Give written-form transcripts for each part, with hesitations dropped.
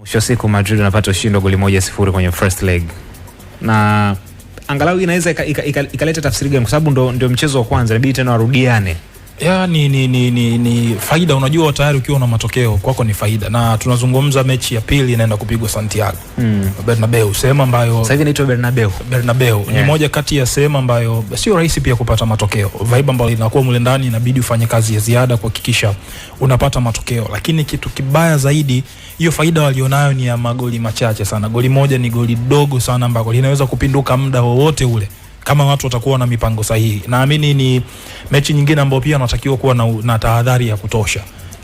Mwisho wa siku Madrid wanapata ushindi wa goli 1-0 kwenye first leg, na angalau inaweza ikaleta tafsiri gani? Kwa sababu ndio mchezo wa kwanza, inabidi tena warudiane. Ya, ni faida. Unajua tayari ukiwa na matokeo kwako ni faida, na tunazungumza mechi ya pili inaenda kupigwa Santiago Bernabeu, sehemu ambayo Sasa hivi inaitwa Bernabeu. Bernabeu ni moja kati ya sehemu ambayo sio rahisi pia kupata matokeo. Vibe ambayo inakuwa mle ndani, inabidi ufanye kazi ya ziada kuhakikisha unapata matokeo, lakini kitu kibaya zaidi, hiyo faida walionayo ni ya magoli machache sana. Goli moja ni goli dogo sana ambako linaweza kupinduka muda wowote ule kama watu watakuwa na mipango sahihi. Naamini ni mechi nyingine ambayo pia wanatakiwa kuwa na tahadhari ya kutosha.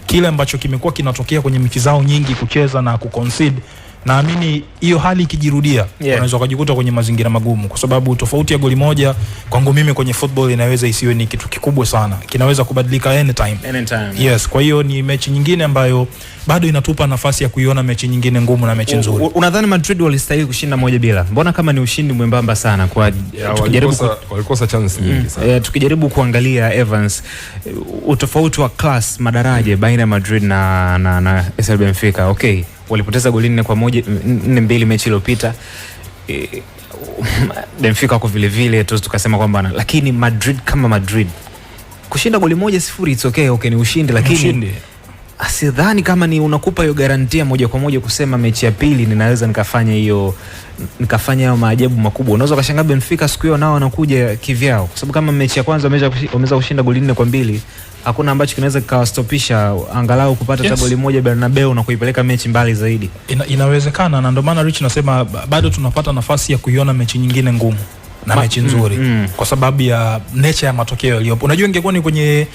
Kile ambacho kimekuwa kinatokea kwenye mechi zao nyingi, kucheza na kuconcede, naamini hiyo hali ikijirudia wanaweza wakajikuta kwenye mazingira magumu, kwa sababu tofauti ya goli moja kwangu mimi kwenye football inaweza isiwe ni kitu kikubwa sana, kinaweza kubadilika anytime. Anytime. Yes, kwa hiyo ni mechi nyingine ambayo bado inatupa nafasi ya kuiona mechi nyingine ngumu na mechi nzuri. Unadhani Madrid walistahili kushinda 1-0? Mbona kama ni ushindi mwembamba sana kwa tukijaribu Walikosa chance nyingi sana. Tukijaribu kuangalia, Evans, utofauti wa class, madaraja baina ya Madrid na SL Benfica. Okay, walipoteza goli 4-1, 4-2 mechi iliyopita. Benfica wako vile vile tu tukasema kwamba lakini Madrid kama Madrid kushinda goli 1-0, it's okay, okay, ni ushindi, lakini Ushindi. Sidhani kama ni unakupa hiyo garantia moja kwa moja kusema mechi ya pili ninaweza nikafanya hayo maajabu makubwa. Unaweza ukashangaa Benfica siku hiyo nao wanakuja kivyao, kwa sababu kama mechi ya kwanza wameweza kushinda goli 4-2, hakuna ambacho kinaweza kikawastopisha angalau kupata hata goli moja Bernabeu na kuipeleka mechi mbali zaidi. Inawezekana na ndio maana Rich nasema bado tunapata nafasi ya kuiona mechi nyingine ngumu na mechi nzuri kwa sababu ya nature ya matokeo yaliyopo. Unajua ingekuwa ni kwenye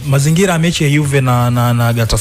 mazingira ya mechi ya Juve na Galatasaray.